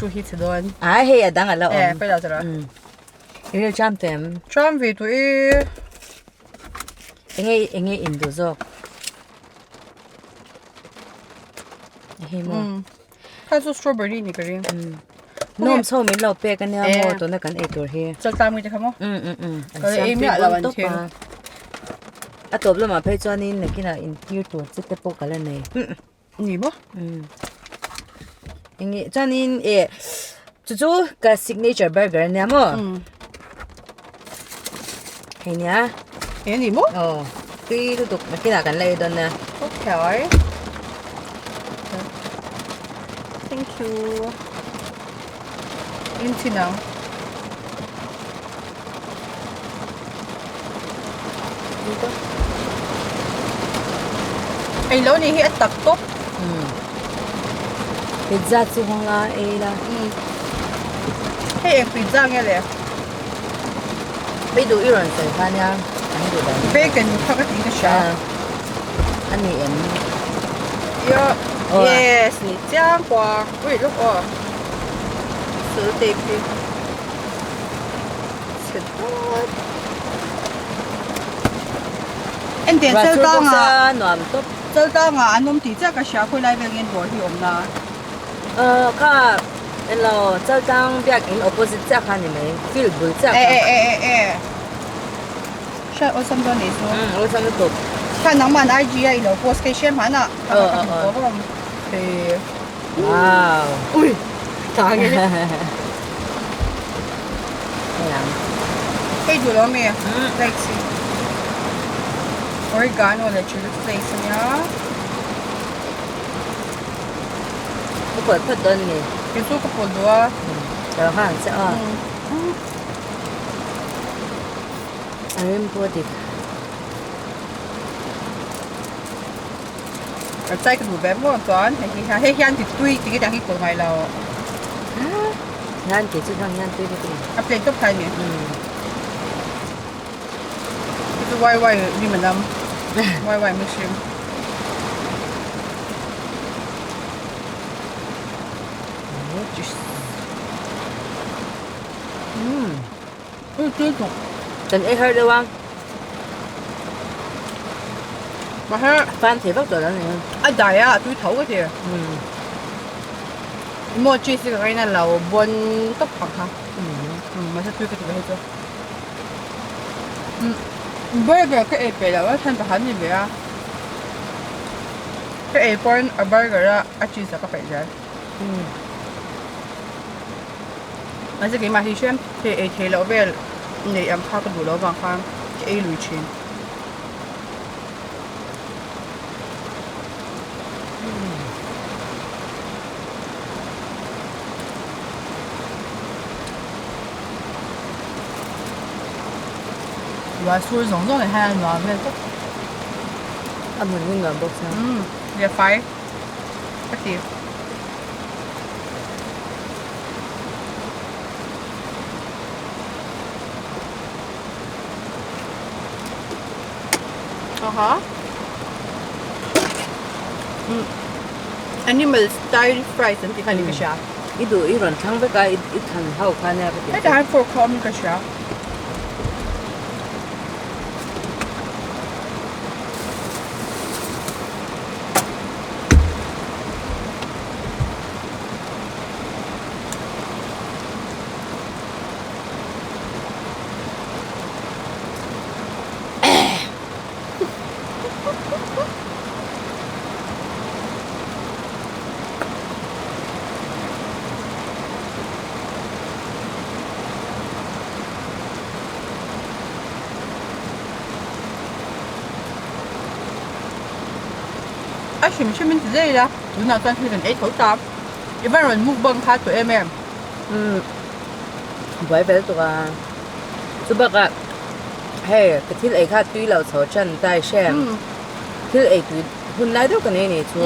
Tissue hi chhe dawn. A hei a dang a la awm. Eh, pela zara. Mm. I ril tram tem. Tram ve tu e. Enge enge in du zawk. Hei mo. Mm. Kha chu strawberry ni ka ring. Mm. Nom chho min lo pek ania mo tuna kan ei tur hi. Chal tlang mi te kha mo. Mm mm mm. An Ka siam ei tui miah lo bon an tawp thil. a. A tawp lamah phei chuanin nakinah intir tur chi te pawh ka la nei. Ni maw? Mm. Enge chuanin eh chu chu ka signature burger ania maw? Mm. Hei nia. He ni maw? Aw. Tui lutuk nakinah kan la ei dawn nia. Okay. Thank you. In thin ang. Ei lo ni hi a tak tawp. Mm. Pizza chu hawng la ei la. Mm. Hei eng pizza nge le? Ei duh i rawn sawi kha nia. An duh dan. Bacon kha ka ti ka hria. A ni em? Yo. Yes, ni chiang kuang. Ui, look aw. Sir tape hi. Chhe dawt. En den Ruah chal chur bawk tanga. sa nuam tawp. Chal tanga an awm tih chiah ka hria khawi lai vel nge dawr hi awm na. Kha elo chal tang biak in opposite chiah kha ni mai field bul chiah E kha. e e e e. Hriat awlsam dawn nih chu. Umm awlsam lutuk. Kha nangman IG a ilo post kei hriat hman ah. Aw aw aw. Hei. Wow. Ui. Tang e. Ayan. Hei duh lo mi? Flakes hi. Oregano leh chilli flakes ania. Ka pawlh phawt dawn ni. Kei chu ka pawlh duh a. Ka lo nghak ang che aw. A rim pawh dik. Ka chai ka duh ve maw chuan hei hi hei hian ti tui ti khi hi pawlh ngai lo. Hian kei chu hang hian tui ka ti. A plain tawp thai ni. Hi chu wai wai ni manam. Wai wai mihring. Ui tui tuk. Kan ei har deuh a. Mahse Fan thei vak tawh lo ni. A dai a a tui tho ka ti. Maw cheese hi ka ngaina lo bawn tawp ang kha. Mahse tui ka ti ve hei chu. Burger ka ei peih loh a chhan pakhat ni ve a. Ka ei pawn a burger a a cheese ah ka peih zel. Mahse keimah hi hriam thei ei thei loh vel neih ang kha ka duh loh avang khan ka ei lui thin. Ruah sur zawng zawng leh hian a nuam vel tawp. A hmun hi nuam bawk sia. Umm lia fai ka ti. Aha. Umm animal style fries an tih kha ni ka hria. I duh i rawn thlang vek a i thlan ho kha nia ka ti. Hetah hian fork kha awm in ka hria. A hrim hrim in ti zai ila tunah chuan thil kan ei tho ta i van rawn mukbang kha tawh em em. Umm buai vel tuk a chu bakah hei ka thil ei kha tui lo chho than ta i hre thil ei tui hun lai deuh ka nei nei chu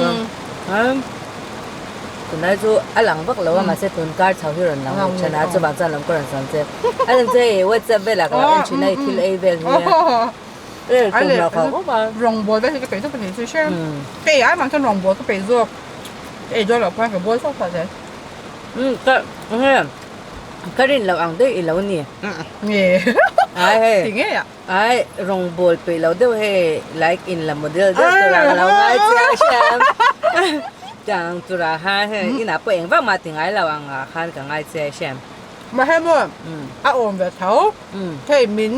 tunlai chu a lang vak lo a mahse tun kar chho hi rawn lang leh than a chuvang chuan lam ka rawn sawn che a rawn che i whatsapp velah ka lo en thin a i thil ei vel hi a tum lo khawp a rawngbawl vel hi ka peih zawk a ni chu i hre ka ei ai vang chuan rawngbawl ka peih zawk ka ei dawn loh khan ka bawl fak fak zel. Umm ka nge ka rin loh ang daih i lo ni. Nge Ai hei ti nge a. Ai rawngbawl peih lo deuh hei like in la model deuh tur ah ka lo ngai chiang hriam. Tiang tur ah khan hei inah pawh eng vak mah ti ngai lo ang ah khan ka ngai chiang hriam. Mahse maw a awm ve tho. Hei min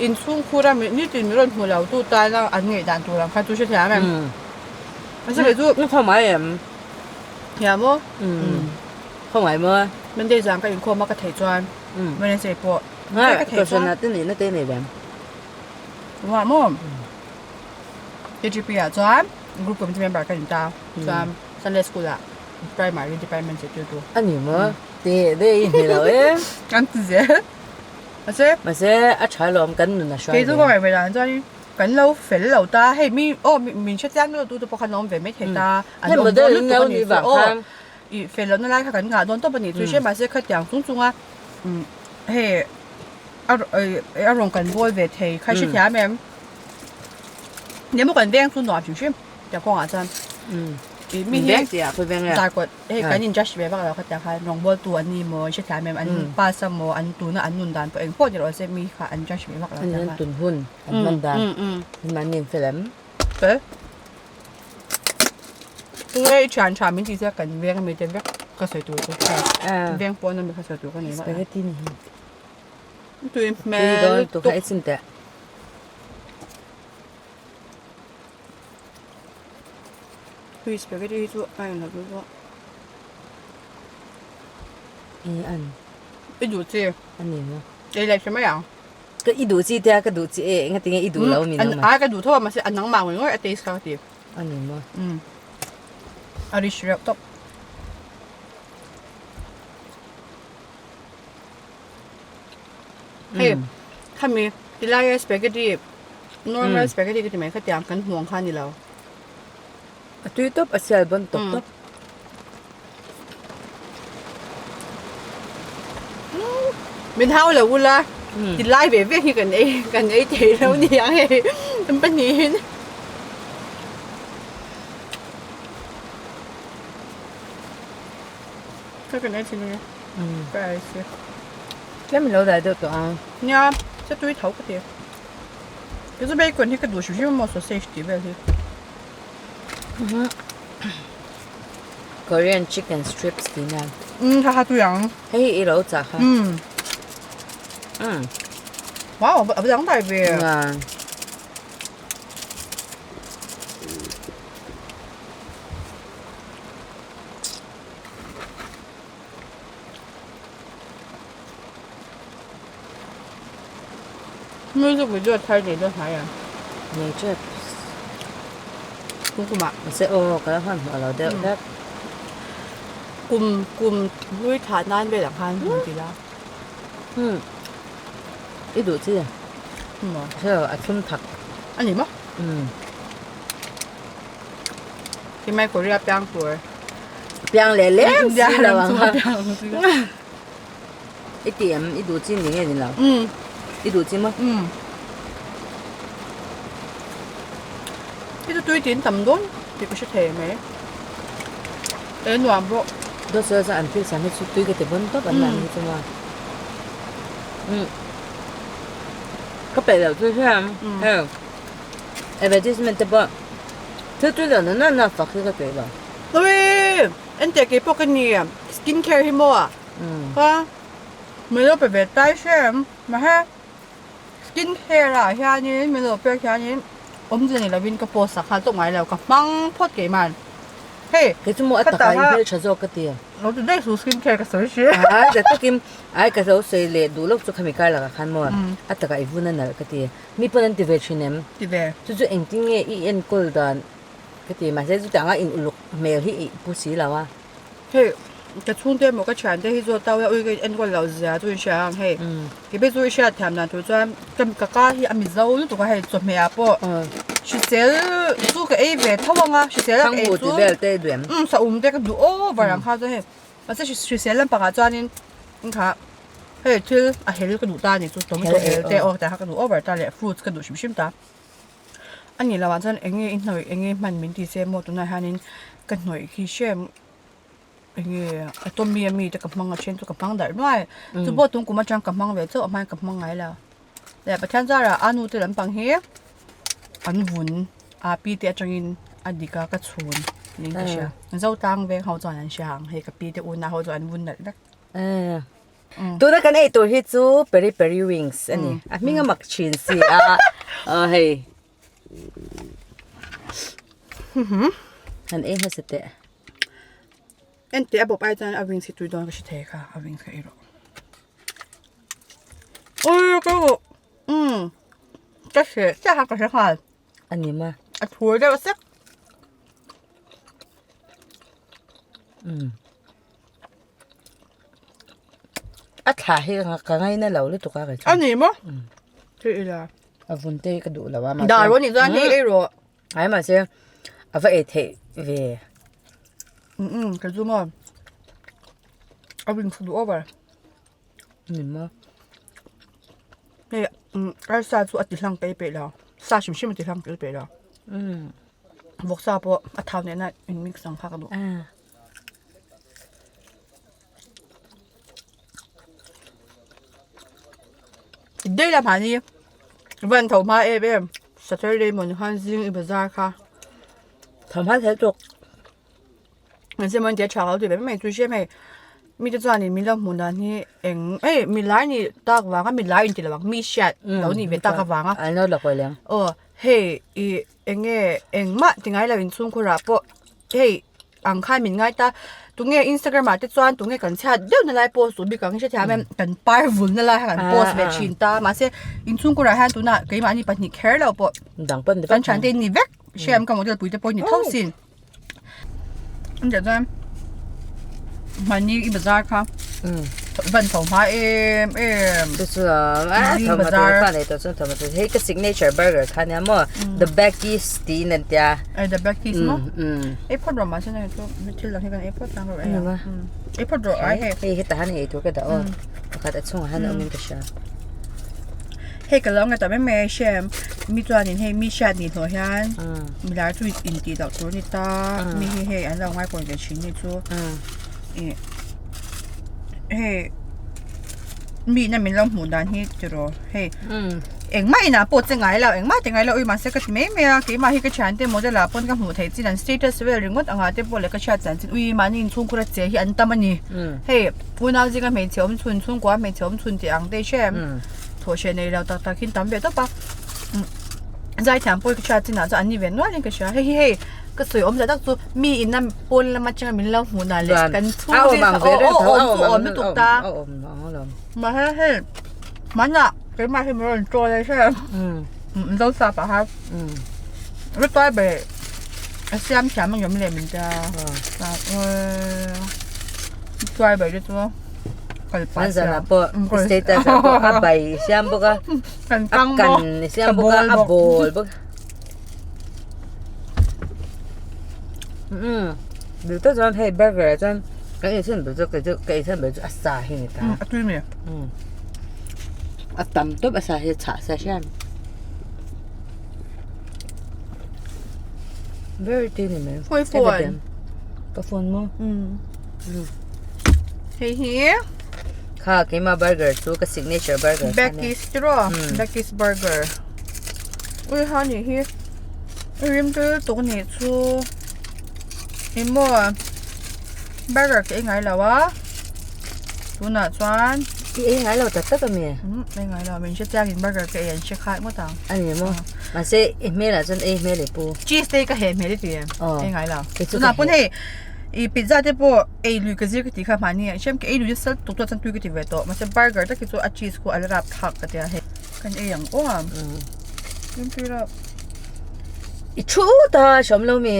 inchhungkhur a nitin min rawn hmu lo tu tana an ngaihdan tur ang kha chu hrethiam em? Mahse kei chu. Ni khaw mai em? Hiam aw. Khaw mai maw? Monday zan ka inkhawm a ka theih chuan Wednesday pawh ka theih chuan. Kohhran ah te nihna te nei ve. Tunah maw KGP ah chuan group committee member ka ni ta chuan Sunday school ah primary department zirtirtu. A ni maw? Teh deuh i hni lo e. Kan ti zel. Mahse. Mahse a tha lawm kan nun a hruai ve. Kei chu ka ngaih ve dan chuan kan lo fel lo ta hei mi aw min hre chiang deuh tu te pawh khan an awm ve mai thei ta an awm dawn lutuk a nih chu aw i fel lohna lai kha kan ngah dawn tawp a nih chu hre mahse khatiang chung chunga hei a a rawn kan bawl ve thei kha i hrethiam em nia maw kan veng chu nuam hrim hrim tiang kawngah chuan i mi hi zarkawt Hei kan in judge ve vak lo khatiang khan rawngbawl tu an ni maw an hrethiam em an pass a maw an tuna an nun dan pawh eng pawh ni rawh se mi kha an judge ve vak lo khatiang khan. An tun hun an hman dan an mahni an fel em? Fel. Tunge i thian tha min tih che kan veng ami te vek ka sawi tur chu veng pawn ami kha sawi tur ka nei vak. Spaghetti ni hi. Tui hmel lutuk. Tui dawn tu kha i chin teh. Tui spaghetti hi chu a en lo deuh pawh. I an. I duh chi. A ni maw? Ei leh hre mai ang. Ka i duh chi tia ka duh chi e enga tinge i duh lo mi nangmah. Ai ka duh tho a mahse a nangmah ngawih ngawih a taste kha ka ti. A ni maw? Um. A rich reuh tawp. Hei khami tilai spaghetti normal spaghetti ka ti mai khatiang kan hmuh ang kha a ni lo. A tui tawp a sial bawn tawp tawp. Min hau lo ula tilai ve ve hi kan ei kan ei thei lo niang hei kan pahnihin. Ka kan ei thin ange ka ei si. Tlem ilo dai deuh tawh a. Nia che tui tho ka ti. Kei chu bacon hi ka duh hrim hrim a maw sausage tih vel hi. Korean chicken strips tih nia. Umm kha kha tui ang. Hei hi i lo chah kha. Umm. Umm. Wow a va dang dai ve. Nia. Music video thar nei dawn hnai ang. Nei tep. Kum kumah. Mahse aw ka la hmanhmawh lo deuh hlek. Kum kum hlui thah nan velah khan hmun ti la. Hmm. I duh chi. Maw. Hre a thlum thak. A ni maw? Hmm. Ti mai Korea piang tur. Piang leh lem si lo ang ha. I ti em i duh chi ni nge ni lo? I duh chi maw? I chu tui tin tam dawn tih ka hre thei mai. E nuam bawk. Dawt sawi chuan an thil siam hi chu tui ka ti bawn tawp an mahni hi chu maw. Ka peih loh chu hian heng advertisement te pawh thil tui loh na na na fak hi ka peih lo. Awii! Ente kei pawh ka ni skin care hi maw a? Ka min lo pe ve tai hrem mahe skin care ah hianin min lo pek hianin awmze ni lovin ka post ah khan tawp ngai lo ka hmang phawt keiman hei Kei chu maw a takah in hmeltha zawk ka ti. Lo ti daih suh skin care ka sawi hri. Ai za takin ai ka lo sawi leh duh lawk chu khami kar lakah khan maw a takah i vun a nalh ka ti. Mi pawn an ti ve thin em? Ti ve. Chu chu engtin nge i enkawl dan Ka ti mahse chutiang a in uluk hmel hi i pu si lo a. Hei ka chhungte emaw ka thiante hi chu tau ui ka enkawl lo zia chu in hria ang hei. Kei phei chu i hriat thiam dan tur chuan ka ka ka hi a mizo lutuk a hei chawhmeh ah pawh hrisel chu ka ei ve tho ang a hrisel a ka ei chu umm saum te ka duh over ang kha chuan hei mahse hrisel lampangah chuanin kha hei thil a hel ka duh ta a ni chu tomato hel te aw tah kha ka duh over ta leh fruits ka duh hrim hrim ta. A nih loh ah chuan eng nge i hnawih eng nge hman min ti se maw tunah hianin ka hnawih khi hrem Enge a tawmi ami te ka hmang a then chu ka hmang darh nuai chu pawh tung kum atang ka hmang ve chauh a hmain ka hmang ngai lo leh Pathian zarah a nu te lampang hi an vun a pi te atangin a dik a ka chhun niin ka hria Zotlang veng ho chuan an hria ang hei ka pi te unau ho chuan an vun nalh vek. Tuna kan ei tur hi chu peri peri wings a ni a hming a mak thin si a hei. Han ei hmasa teh. Enteh a bawp ai chuan a wings hi tui dawn ka hre thei kha a wings kha ei rawh. Ui ka duh umm ka hreh chiah kha ka hre nghal. A ni ma. A thur deuh sek. Umm a thla hi ka ngaina lo lutuk a A ni maw? Thei ila. A vun te hi ka duh lo a mahse. Dar rawh nih chuan hei ei rawh. Ai mahse a va ei theih ve. Umm ka zum a. A ring chu duh over. Ni maw. Hei arsa chu a ti hlang peih peih lo. Sa hrim hrim a ti hlang peih peih lo. Umm. Vawksa pawh a thau nena in mix ang kha ka duh. Dei lam ah ni van tho hma em em Saturday mawni khan zing i bazar kha tho hma thei tuk mahse mawni te tha lo ti ve mai mai chu hriat hei mite chuanin min lo hmuh dan hi eng ei milai nih tak vanga milai inti lo ang mi hriat lo nih ve tak avanga an lo la kawi leng aw hei ih eng nge engmah ti ngai lo inchhungkhur ah pawh hei ang khan min ngai ta tunge Instagram ah te chuan tunge kan chhiat deuh na lai post tur bik ang hrethiam em kan par vul na lai kha kan post ve thin ta mahse inchhungkhur ah hian tunah keimahni pahnih kher lo pawh kan thian te ni vek hriam ka model pui te pawh ni tho sin an tih chuan mahni i bazar kha van tho hma em em chu chu a tho hma tur ka nei tawh chuan tho hma tur hei ka signature burger kha nia maw the Becky's tiin an tia Ei the Becky's maw ei phawt rawh mahse nang chu thil dang hi kan ei phawt tlang rawh ei ang ei phawt rawh ai hei hei hetah hian ei tur ka dah aw pakhat a chhungah hian a awm in ka hria hei ka lo ngaihtuah mai mai a hriat mi chuanin hei mi hriat nih hlawh hian milai chu intih loh tur a ni ta mi hi hei an lo ngaikawi ve thin ni chu ih hei mi ina min lo hmuh dan hi tiraw hei engmah inah pawh che ngai lo engmah ti ngai lo ui mahse ka ti mai mai a keimah hi ka thiante model ah pawn ka hmuh theih chin an status vel ringawt angah te pawh leh ka hriat chian chin ui mahni inchhungkhur a che hi an tam a ni hei unau zinga hmeichhe awm chhun chhungkua hmeichhe awm chhun tih ang te hi hre em thawh hreh nei lo tak tak hi an tam ve tawp a zaithiam pawh hi ka hriat chinah chuan an ni ve nual in ka hria hei hi hei ka sawi awm zah tak chu mi ina pawn lama atanga min lo hmuh dan leh kan chhung ril kha aw awm chu awm lutuk ta mahse hei hmanah keimah hi min rawn chawl a hre zo sa pah kha rutuai ber a siam thiam ang em le min tia rutuai ber te chu kal pah An zan ah pawh status ah pawh a bai siam bawk a a kan siam bawk a a bawl bawk umm duh tak chuan hei burger ah chuan kan ei chhan ber chu kei chu ka ei chhan ber chu a sa hi a ni ta a tui mai umm a tam tawp a sa hi a chhah sa hian ber tui ni mai Khawi phone ka phone maw umm hei hi kha keimah burger chu ka signature burger Becky's tiraw Becky's burger Ui ha nih hi rim tui lutuk anih chu eng maw burger ka ei ngai lo a tunah chuan i ei ngai lo tak tak ami umm ei ngai lo min hre chiang in burger ka ei an hre khat ngawt ang ani maw mahse i hmelah chuan ei hmel i pu cheese te hi ka heh hmel i ti em ei ngai lo tunah pawn hei ih pizza te pawh ei lui ka zir ka tih kha mahni ah hrem ka ei lui nasa lutuk chuan tui ka ti ve tawh mahse burger tak hi chu a cheese khu a la rapthlak ka tia hei. Kan ei ang aw a. Rimtui reuh. I thu ta hrawm lo mi.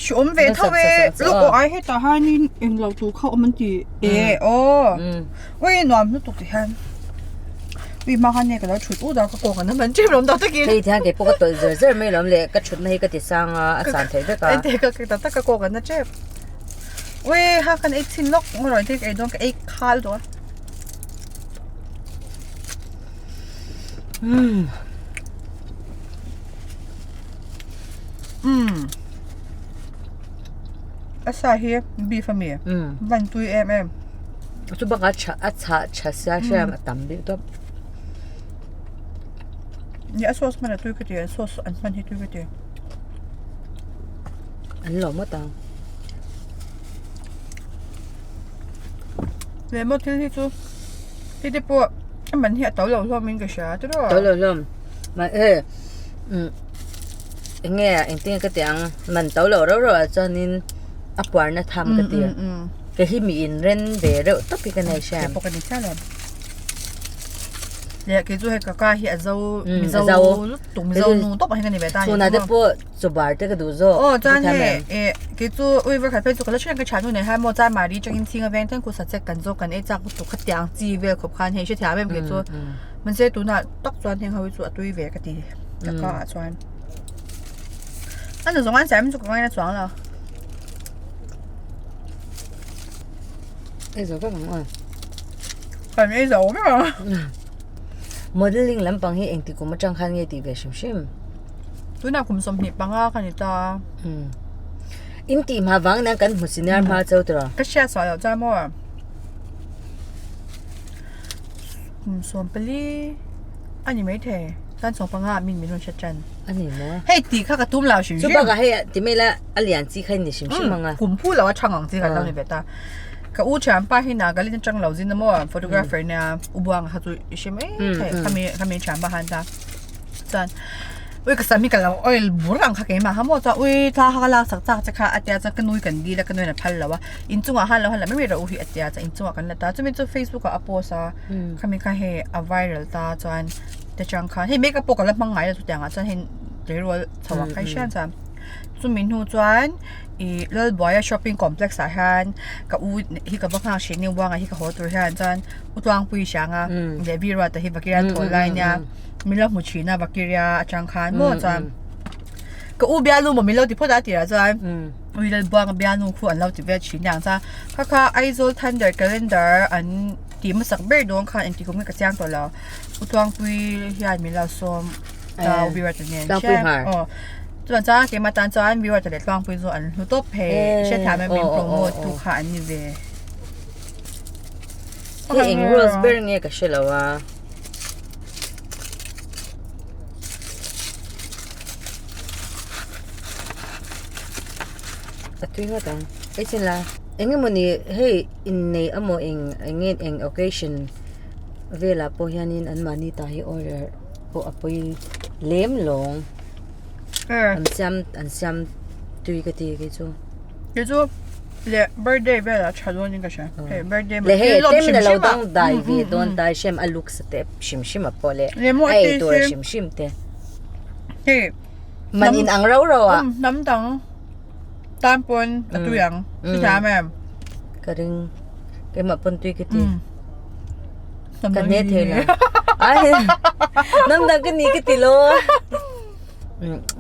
Hrawm ve tho e. Luk aw ai hetah hianin englo tur kha awm an ti e aw. Ui nuam lutuk ti hian. Ui hma khan nge ka lo thut ut a ka kawng an man ṭep lawm tak takin. Hei tihian keipawh ka tawlh zer zer mai lawm le ka thutna hi ka ti sang a a san theih vek a. Ente ka tak tak ka kawng an na ṭep. Ui ha kan ei chhin lawk ngaw te ka ei dawn ka ei khal duh a. Umm. Umm. A sa hi beef a mi? Van tui em em. Chu bakah a chhah tha sia hriam a tam bik tawp. Nia a sauce hman a tui ka ti a sauce an hman hi tui ka ti. An lo ngawt ang. Leh maw thil hi chu hei te pawh a man hi a to lo hlawm in ka hria tiraw. To lo hlawm mahse umm eng nge engtin nge ka tih ang man to lo reuh reuh ah chuanin a puarna tham ka ti kei hi mi inren ve reuh tawp hi ka nei hriat. Kei pawh ka ni chiah lo. Leh kei chu hei ka ka hi a zo mizo lutuk mizo nu tawp ang hi ka ni ve ta a ni. Chhunah te pawh chaw bar te ka duh zawk. Aw chuan hei eh kei chu ui vawikhat phei chu ka la hriat ka thian nu nen hian maw chuan mahni atangin chhing a veng thleng kut sachek kan zawk kan ei chak lutuk khatiang chi vel khawp khan hei hrethiam em kei chu mahse tunah tak chuan heng ho hi chu a tui ve ka ti ka ka ah chuan a nu zawng an siam chu ka ngaina chuang lo. Ei zo vek ang aw. Kan ei zo vek ang. Modeling lampang hi engti kum atang khan nge tih ve hrim hrim. Tunah kum 25 ka ni ta. In tih hma vang nan kan hmu senior hma cheu tawh. Ka hriat suah loh chuan maw. Kum 14 a ni maithei. Chuan 15 ah min min rawn hre tan. A ni maw? Hei tih kha ka tum lo hrim hrim. Chu bakah hei ti mai la a lian chi kha i ni hrim hrim ang a. Kum phu lo a thang ang chi kan lo ni ve ta. Ka u thianpa hi Nagaland atang lo zin a maw photographer nia u Buanga kha chu i hre mai thei khami khami thianpa khan ta chuan ui ka sam hi ka lo oil bur ang kha keimah kha maw chuan ui thla kha ka lak chak chak che kha a tia chuan ka nui kan dil a ka nuin a phal lo a inchungah khan lo han la mai mai rawh u hi a tia chuan inchungah kan la ta chumi chu Facebook ah a post a khami kha hei a viral ta chuan te chang khan hei makeup pawh ka la hmang ngai lo chutiang ah chuan hei tleirawl chho ah kha i hriat chuan chumi hnu chuan Ih Lalbuaia shopping complex ah hian ka u hi ka va nghak hrih ni Buanga hi ka haw tur hian chuan u Tluangpui hrang a leh Viruata hi Vakiria thaw lai nia min lo hmu thin a Vakiria atang khan maw chuan ka u bialnu maw min lo ti phawt a tirah chuan ui Lalbuanga bialnu khu an lo ti vel thin aniang chuan kha kha Aizawl Thunder calendar an tih hmasak ber dawn khan engti kum nge ka chiang tawh lo u Tluangpui hian min lo sawm ta u Viruata nen aw. Chuan chuan keimah tan chuan viewer te leh tlangpui chu an hlu tawp phei hriatthiam em min promote tu kha an ni ve. Hei eng rules ber nge ka hre lo a. A tui ngawt ang. Ei chin la eng emawni hei innei amaw eng eng nge eng occasion velah pawh hianin anmahni tah hi order pawh a pawi lem lawng. An siam an siam tui ka ti kei chu. Kei chu leh birthday velah tha dawn in ka hria. Hei birthday leh hei tlem in a lo dang dai ve dawn ta hrem a looks te hrim hrim a pawh leh a ei tur hrim hrim te. Hei man in ang rau rau a. Hnam dang tan pawn a tui ang. Chu thiam em? Ka ring keimah pawn tui ka ti. Ka hne thei lo. Ai hnam dang ka ni ka ti lo.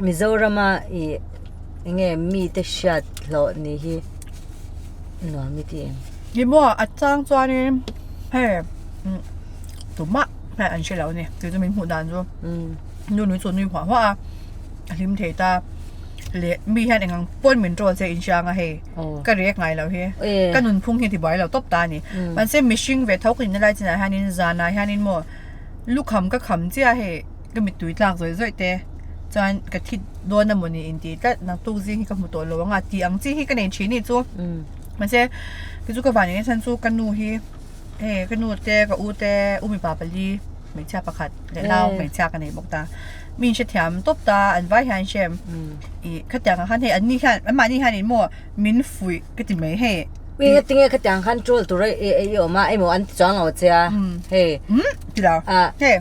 Mizorama ih enge mite hriat hlawh ni hi nuam i ti em? Ni maw a chang chuanin hei tumah hei an hre lo a ni tih chu min hmuh dan chu nu nui chu a nui huah huah a a hlim thei ta leh mi hian eng ang pawn min troll che insiang a hei ka react ngai lo hi ka nunphung hi a tibuai lo tawp ta a ni mahse mihring ve tho ka inna lai chinah hianin zanah hianin maw lukham ka kham chiah hei. Ka mittui tlak zawih zawih te chuan ka thi dawn a mawni intih tlat naktuk zing hi ka hmu tawh lo ang a tih ang chi hi ka nei thin ni chu mahse kei chu ka van eng chhan chu ka nu hi hei ka nu te ka u te u mipa pali hmeichhia pakhat leh nau hmeichhia ka nei bawk ta mi in hrethiam tawp ta an vai hian hrem ih khatiang ang khan hei an ni hian an mahni hian in maw min fuih ka ti mai hei. Mi tinge khatiang khan troll tur a i awm a emaw an ti chuang lo che a hei ti lo hei.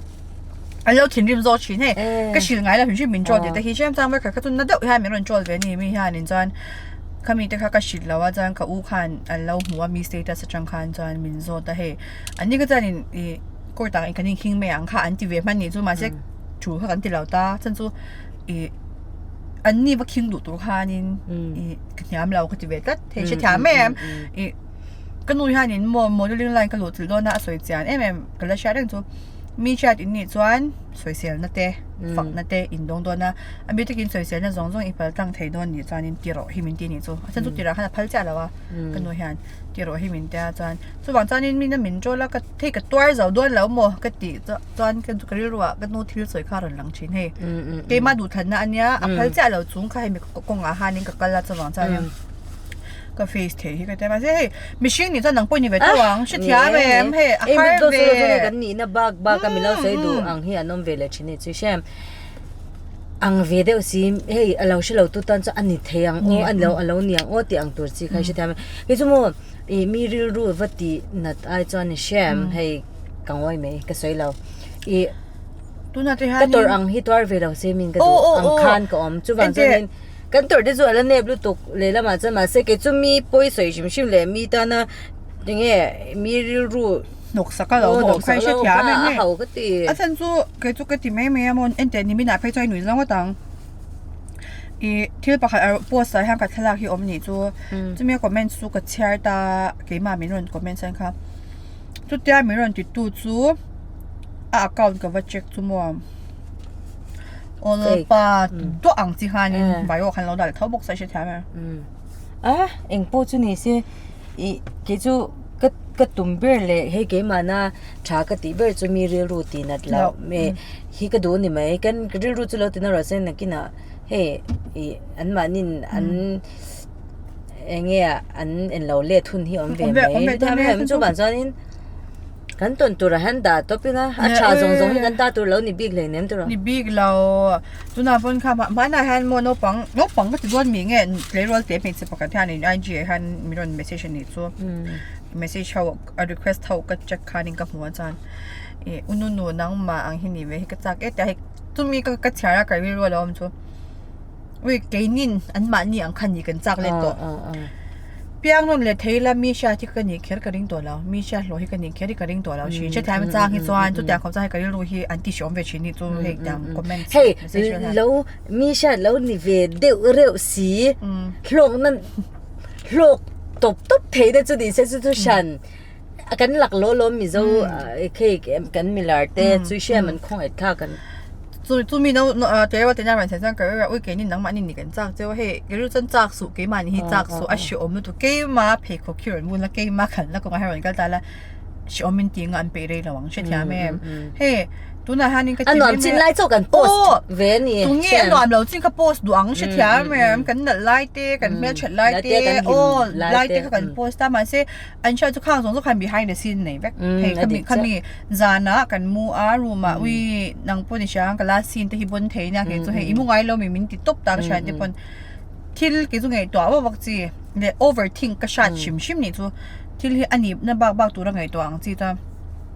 An lo thinrim zawk thin hei ka hrilh ngai lo hrim hrim min troll tih te hi hrem chuan vawikhat kha chu na deuh hian min rawn troll ve a ni mi hianin chuan khami te kha ka hrilh lo a chuan ka u khan an lo hmu a mi status atang khan chuan min zawt a hei an ni kha chuanin ih court ah kan inkhing mai ang kha an ti ve hman nih chu mahse thu kha kan ti lo ta chuan chu ih an ni va khing duh tur khanin ih ka hniam lo ka ti ve tlat hei hrethiam mai em ih ka nu hianin maw modelling line ka luh chilh dawn a a sawi chian em em ka la hriat reng chu. Mi hriat in nih chuan sawiselna te. Fakna te in dawng dawn a, a mi takin sawiselna zawng zawng i pal tlang thei dawn nih chuanin ti rawh hi min ti nih chu. A chhan chu tirah khan a phal chiah lo a, ka nu hian ti rawh hi min tia chuan chuvang chuanin mina min ṭawl a ka hei ka tuar zo dawn lo maw ka tih chuan ka rilru ah ka nu thil sawi kha a rawn lang thin hei. Keimah duhthlanna a nia, a phal chiah lo chung kha hemi kawngah hianin ka kal a chuvang chuanin. Ka face thei hi ka tia mahse hei mihring nih chuan nang pawh i ni ve tho ang hrethiam em hei a har ve kan nihna bak bak a milo sawi duh ang hi an awm ve leh thin a ni chu hriam ang ve deuh si hei a lo hrelo tu tan chuan a ni thei ang aw a ni lo a lo ni ang aw tih ang tur chi kha i hrethiam em kei chu maw ih mi rilru va tih nat ai chuan i hriam hei ka ngawi mai ka sawi lo ih tunah te hian ka tawrh ang hi tuar ve lo se min ka duh ang khan ka awm chuvang chuanin. Kan tawrh te chu a la nep lutuk lehlamah chuan mahse kei chu mi pawi sawi hrim hrim leh mi tana enge mi rilru hnawk sak a lo awm kha i hrethiam em a ho ka ti. A chhan chu kei chu ka ti mai mai a maw enteh ni minah phei chuan i nuih zawng ngawt ang. Ih thil pakhat a post ah hian ka thlalak hi awm nih chu chumi a comment chu ka chhiar ta keimah min rawn comment chuan kha chutia min rawn ti tu chu a account ka va check chu maw. Aw pa duah ang chi khanin vai aw khan lo dah leh tho bawk se hrethiam em. A eng pawh chu ni se ih kei chu ka ka tum ber leh hei keimahna tha ka tih ber chu mi rilru tih nat loh me hi ka duh a ni mai kan rilru chu lo ti na rawh se nakinah hei ih anmahnin an eng nge an en lo let hun hi a awm ve mai hrethiam em chuvang chuanin. Kan tawn turah hian dah tawp ila a tha zawng zawng hi kan ta tur lo ni bik hlei nem tur Ni bik lo tunah pawn kha hmanah hian maw naupang naupang ka ti dawn mi nge tleirawl te hmeichhe pakhat hian in IG ah hian min rawn message a nih chu message ho a request ho ka check khanin ka hmu a chuan ih u nunu nangmah ang hi ni ve hi ka chak e tia hei chumi ka ka chhiar a ka rilru a lo awm chu. Ui keinin an mahni ang kha ni kan chak let tawh. Piang rawn let thei ila mi hriat hi ka nih kher ka ring tawh lo. Mi hriat hlawh hi ka nih kher hi ka ring tawh lo thin. Hrethiam chang hi chuan chutiang khawp chuan hei ka rilru hi an ti hreawm ve thin hi chu hei tiang comment Hei lo mi hriat lo ni ve deuh reuh si hlawk na hlawk tawp tawp thei te chu ni se chu chu hran kan lak law law mizo khei kan milar te chu hriat an khawngaih thlak an. Chu chumi no tleirawl te nia rawn sawi chuan ka rilru a ui keini nangmahni ni kan chak cheu a hei ka rilru chuan chak suh keimahni hi chak suh a hreawm lutuk keima pheikhawk hi rawn bun a keima khalna kawngah hian rawn kal ta la hreawm in tih nga an peih rei lo ang hrethiam em hei tunah hianin ka ti a nuam chin lai chauh kan post ve a ni tunge a nuam lo chin kha post duh ang hrethiam em kan nalh lai te kan hmelthat lai te aw lai te kha kan post a mahse An hriat chu khang zawng zawng khan behind the scene nei vek hei khami khami zanah kan mu a room ah ui nang pawh ni hria ka last scene te hi bawn thei nia kei chu hei i mu ngai lo mi min ti tawp ta ka hriat te pawn thil kei chu ngaihtuah vak vak chi leh over think ka hriat hrim hrim nih chu thil hi a nih na bak bak tura ngaihtuah ang chi chuan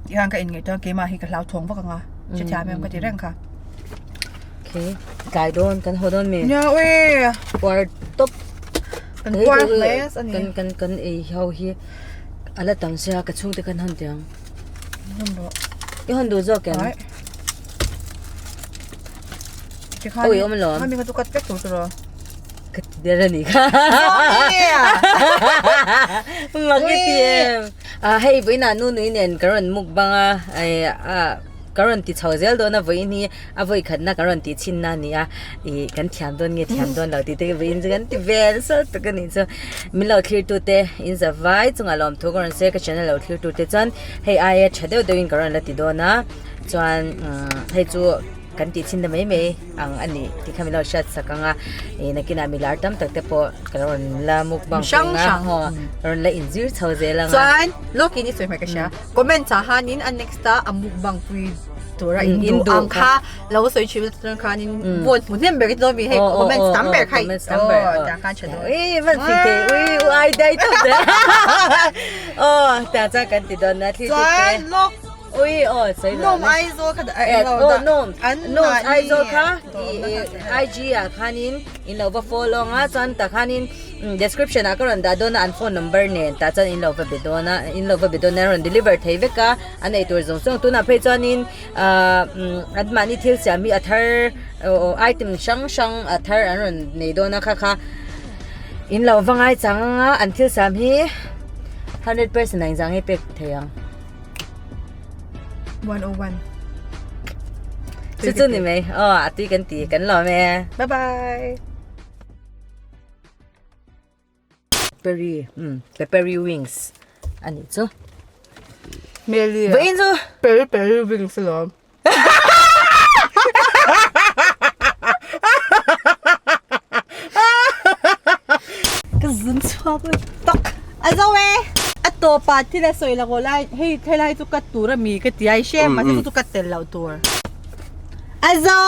tihian ka in ngaihtuah keimah hi ka hlauthawng vak ang a hrethiam em ka ti reng kha. Okay tlai dawn kan haw dawn mi. Nia ui. Puar tawp. Kan puar hle a ni. Kan kan kan ei ho hi a la tam sia ka chhungte khan hawn tih ang. Hawn rawh. I hawn duh zawk em? Ai. Tikhan Oi awm alawm. Khami kha chu cut vek tur chu rawh. Ka ti der a nih kha. Mak i ti em. A hei vawiinah nu nui nen ka rawn mukbang a ei a ka rawn ti chho zel dawn a vawiin hi a vawi khatna kan rawn tih chhinna a ni a ih kan thiam dawn nge thiam dawn lo tih te vawiin chu kan ti vel sawt tak a nih chu min lo thlir tu te in za vai chungah lawmthu ka rawn sawi a ka channel lo thlir tu te chuan hei aia tha deuh deuhin ka rawn la ti dawn a chuan umm hei chu kan tih chhin ta mai mai ang a nih tih kha min lo hriat sak ang a ih nakinah mi lar tam tak te pawh ka rawn la mukbang hrang hrang rawn la inzir chho zel ang a chuan lawkin i sawi hmai ka hria comment ah hianin a next a a mukbang pui tura in duh ang kha lo sawi thin chuan khanin vote hmu hnem ber dawn mi hei comments tam ber kha aw tiang khan tha dawn ui van fing thei ui u ai dai tawp te aw tiang chuan kan ti dawn na thil chuan lawk ui aw sawi lo nom Aizawl kha oh nom nom Aizawl kha IG ah khanin in lo va follow anga chuan tah khanin Description ah ka rawn dah dawn a an phone number nen tah chuan in lo va be dawn a in lo va be dawn a an rawn deliver thei vek a an ei tur zawng zawng tunah phei chuanin ahh an mahni thil siam hi a thar aw item hrang hrang a thar an rawn nei dawn a kha kha in lo va ngai chang anga an thil siam hi 100% a inzah nge pek thei ang. 101. Chu chu ni mai. Aw a tui kan ti kan lawm e. Bye bye. Peppery um peppery wings a nih chu. Meli. Vawiin chu. Peri peri wings alawm. Ka zun chhuak le tak. A zo e. A tawpa thil a sawi lako lai hei helai chu cut tur a mi ka ti a i hre mahse chu chu cut tel loh tur. A zo.